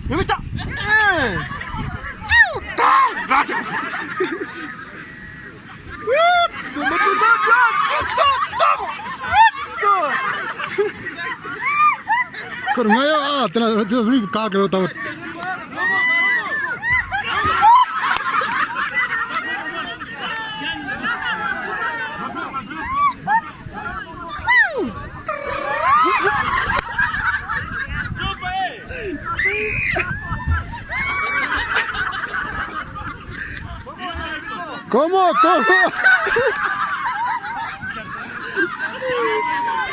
你们炸！嗯，就打打起来！怎么不打？就打打！ करूँगा यार तेरा जो का करो तब ¿Cómo? ¿Cómo?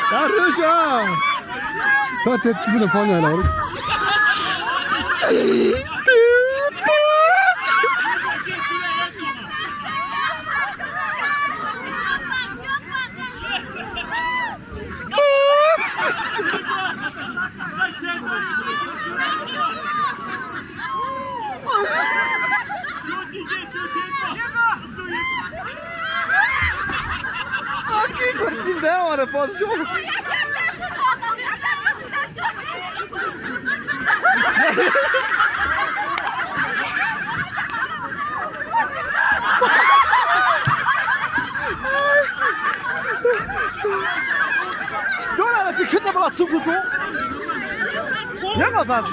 大师兄，他这不能放下来了。 我的兄。原来的去那么走不走？两个啥子？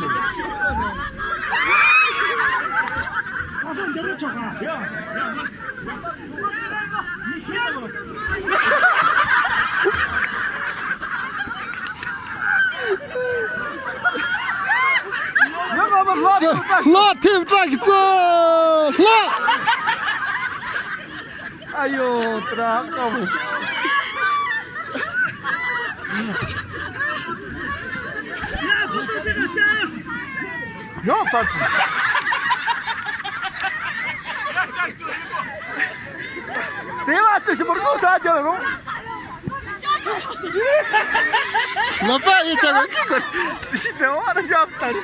老铁抓个子，老。哎呦，抓个不？要发。对吧？这是么弄啥叫那种？老板，你这个这个，这是电话的叫打的。